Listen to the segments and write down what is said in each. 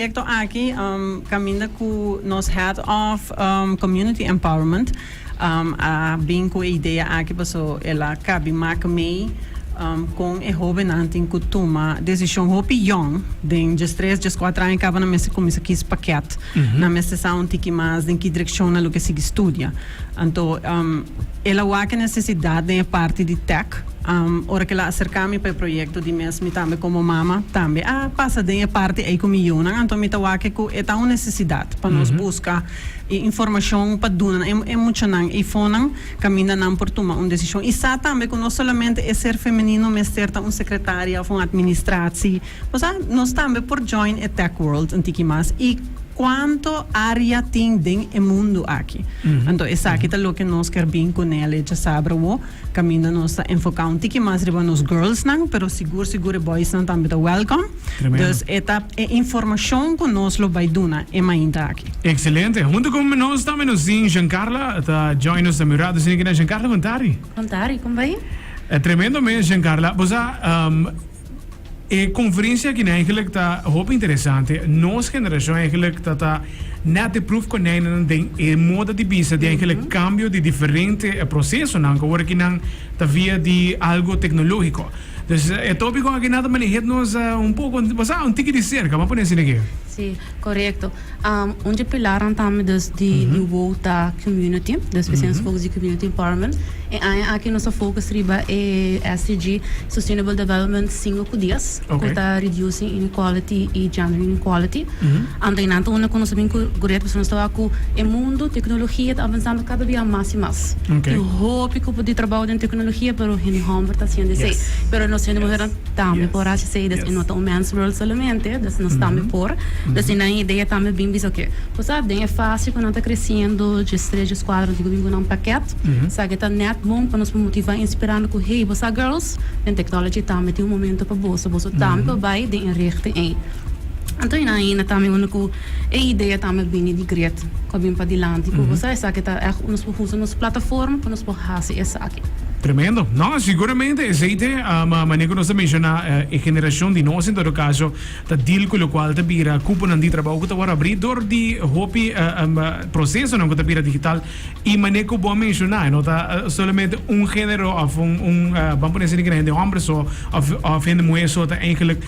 Proyecto aki caminda cu nos Head of Community Empowerment a bin cu e idea aki paso el a cabi maak mee con e hobennan tin cu tuma decision hopi yong den diestres, diescuater aña caba nan mester cuminsa kies paket, nan mester sa un tiki mas den ki direccion nan lo ke sigui studia. Anto el a wak e necesidad den e parti di tech. Ora cu el a acerca mi pa e proyecto di mes mi tambe como mama tambe a pasa den e parti ey cu mi yiunan. Anto mi ta wak cu e ta un necesidad pa nos busca e informacion pa duna e muchanan eyfonan caminda nan por tuma un decision. Y sa tambe cu no solamente e ser femenino mester ta un secretaria of un administratie. Osea, nos tambe por join e tech world un tiki mas y cuanto area tin den e mundo aki. Anto esaki ta loke nos kier bin cu Nelly djasabra awo, caminda nos ta enfoca un tiki mas riba nos girlsnan, pero sigur sigur e boysnan tambe ta welcome. Tremendo. Dus e ta e informacion cu nos lo bay duna e mainta aki. Excelente. Hunto cu nos tambe nos tin Giancarla ta join nos tambe un rato. Asina ki Giancarla, bon tardi. Bon tardi, con bay? Tremendo mes Giancarla. Bo sa, E conferencia aki eigenlijk ta hopi interesante. Nos generacion eigenlijk ta ta net e proefkonijnen den e moda di bisa di eigenlijk cambio di diferente procesonan cu awor aki nan ta via di algo tecnologico. Dus e topico aki nan ta maneha nos un poco, bo sa, un tiki di cerca, bo a pone asina aki. Si, corecto. Un dje pilarnan tambe dus di di WOW ta community, dus we zijn focus di community empowerment. E aña aki nos a focus riba e SDG, Sustainable Development sinku ku dies, ku ta reducing inequality i gender inequality. Anto einan ta unda ku nos a bin ku red pasobra nos ta wak ku e mundu teknologia ta avansando kada bia mas i mas. Tin hopi ku por di trabou den teknologia pero hende hòmber ta hasiendo esei. Pero nos hende muhernan Tambe por haci esey, dus e no ta un men's world solamente, dus nos tambe por. Dus e nan idea tambe bin bisa oke, bo sa den e fase cu nan ta creciendo, djes tres, djes cuatro, nan tin cu bin cu nan paket, sa ke ta net bon pa nos por motiva y inspirando cu hey, bo sa girls, den technology tambe tin un momento pa boso, boso tambe por bay den e richting ey. Anto e nan ainda tambe unda cu e idea tambe bini di Great cu a bin padilanti cu bo sa esaki ta echt nos por usa nos plataforma pa nos por haci esaki. Tremendo. No, siguramente esey te, ma manera cu nos ta menciona e generacion di nos en todo caso ta deal cu locual ta bira cuponan di trabao cu ta wor abri door di hopi procesonan cu ta bira digital y manera cu bo a menciona e no ta solamente un genero of un un ban pone asina hende homber so of of hende muher so ta eigenlijk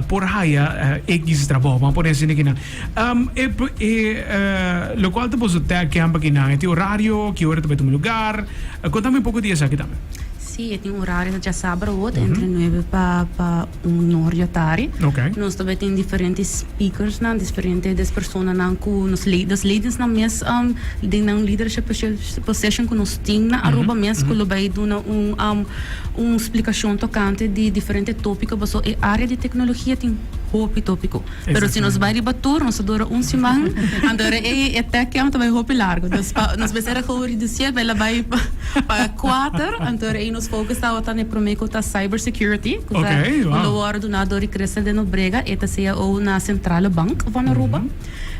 por haya X trabao ban pone asina kinan. E e locual ta boso tech camp akinan? E tin horario? Ki ora ta bai tuma lugar? Contami un poco di esaki tambe. Sí, e tin horario ta djasabra awor ta entre nuebe pa pa un or di atari. Nos ta bai tin diferente speakersnan, diferente des personanan cu nos nos ladiesnan mes den nan leadership position cu nos tin na Aruba mes cu lo bai duna un un splicacion tocante di diferente topico pasobra e area di tecnologia tin hopi topico. Pero si nos bai riba tur, nos ta dura un siman, anto e e tech camp ta bai hopi largo. Dus pa nos mester a gou reducié, pa el a bai pa kuater, anto ei nos focus tabata na e promé ku ta cyber security, ku ta ku lo wòrdu duná dor di Christel de Nobrega, e ta CEO na Centrale Bank van Aruba.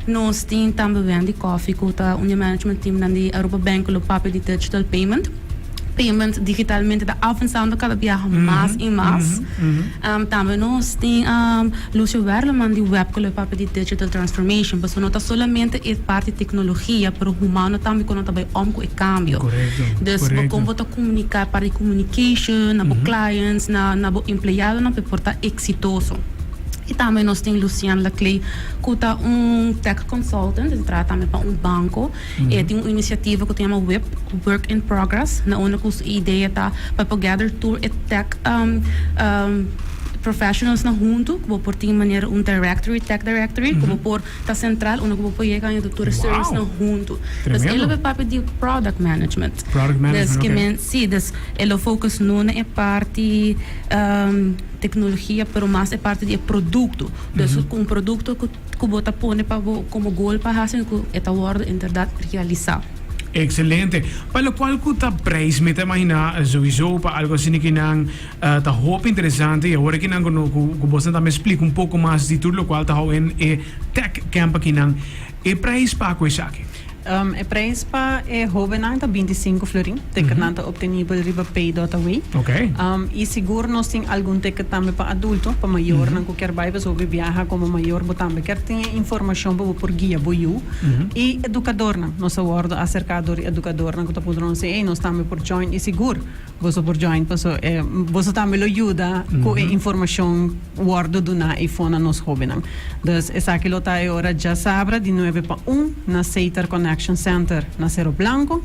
Nos tin tambe Wendy Coffie ku ta un di e management teamnan di Aruba Bank ku lo papia di digital payment. Payment digitalmente ta avansando kada biaha mas i mas. Tambe nos tin Lucio Werleman di web ku lo papia di digital transformation pasobra no ta solamente e parti teknologia pero humano tambe ku no ta bai om ku e kambio. Dus bo kon bo ta komuniká e parti di communication na bo clients na na bo empleadonan pa e por ta eksitoso. I tambe nos tin Lucian Laclay ku ta un tech consultant e ta traha tambe pa un banko. E tin un inisiativa ku ta yama wip, Work in Progress, na unda ku su idea ta pa por gather tur e tech professionalsnan huntu, ku bo por tin manera un directory, tech directory, ku bo por ta sentral unda ku bo por yega haña tur e servicenan huntu. Dus e lo bay papia di product management. Dus ke men, si, dus e lo focus no na e parti teknologia, pero mas e parti di e produkto. Dus ku un produkto ku. Ku bo ta pone pa bo komo gol pa hasi ku e ta wòrdu inderdat realisá. Excelente. Pa lokual ku ta prijs mi ta imaginá souiso pa algo asina ki nan ta hopi interesante i awor aki nan ku ku bosnan tambe splika un poko mas di tur lokual ta hou en e tech camp aki nan. E prijs pa ku esaki? E prijs pa e hobennan ta 25 florin. Ticketnan ta obtenibel riba pay.away. Y sigur nos tin algun ticket tambe pa adulto, pa mayornan cu kier bay pasobra bo biaha como mayor bo tambe kier tin e informacion pa bo por guia bo yu. Y educadornan, nos a wordo acerca door di educadornan cu ta puntra nos ey nos tambe por join y sigur boso por join paso boso tambe lo yuda cu e informacion wordo duna eyfo na nos hobennan. Dus esaki lo ta e ora djasabra di nuebe pa un na Setar Connection Center na Cerro Blanco.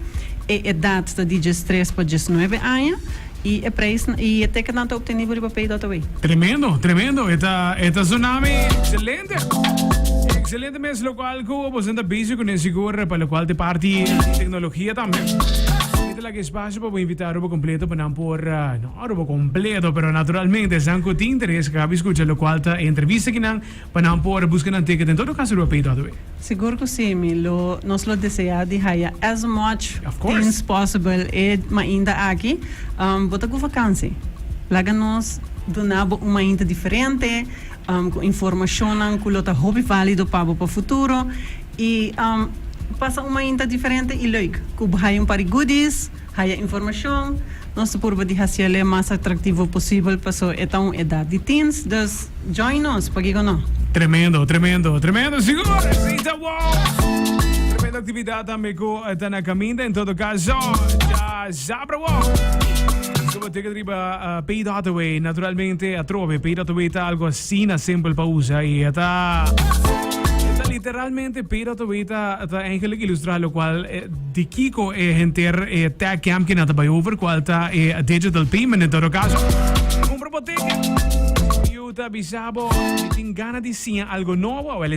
E edat ta di 13 pa 19 aña y e prijs y e ticketnan ta obtenibel riba pay.away. Tremendo, tremendo. E ta, e ta tsunami excelente. Excelente mes locual cu boso ta bezig cu ne sigur pa locual te parti di tecnologia tambe. Mi ta laga espacio pa bo invita Aruba completo pa nan por, no Aruba completo, pero naturalmente esnan cu tin interes cu a habi scucha locual ta e entrevista kinan pa nan por busca nan ticket en todo caso riba pay.away. Sigur cu si, mi lo, nos lo desea di haya as much Of course. things possible e mainta aki. Bo ta cu vakantie. Laga nos duna bo un mainta diferente, cu informacionnan cu lo ta hopi valido pa bo pa futuro. Y pasa un mainta diferente y leuk. Cu bo haya un par di goodies, Haya informacion, nos ta purba di haciel e mas atractivo posibel paso e ta un edad di teens, dus join nos, pakico no? Tremendo, tremendo, tremendo, sigur! Esey ta wow! Tremendo actividad tambe cu ta na caminda, en todo caso, ya sabra wow! Suba ticket riba Pay.away, naturalmente atrobe, Pay.away ta algo asina simpel pa usa y e ta, e ta literalmente Pay.away ta, ta eigenlijk ilustra locual Di kiko e henter e tech camp kina ta bai over, cual ta e digital payment en todo caso. Cumpra bo ticket. Yu ta bisa bo, mi tin gana di siña algo nobo.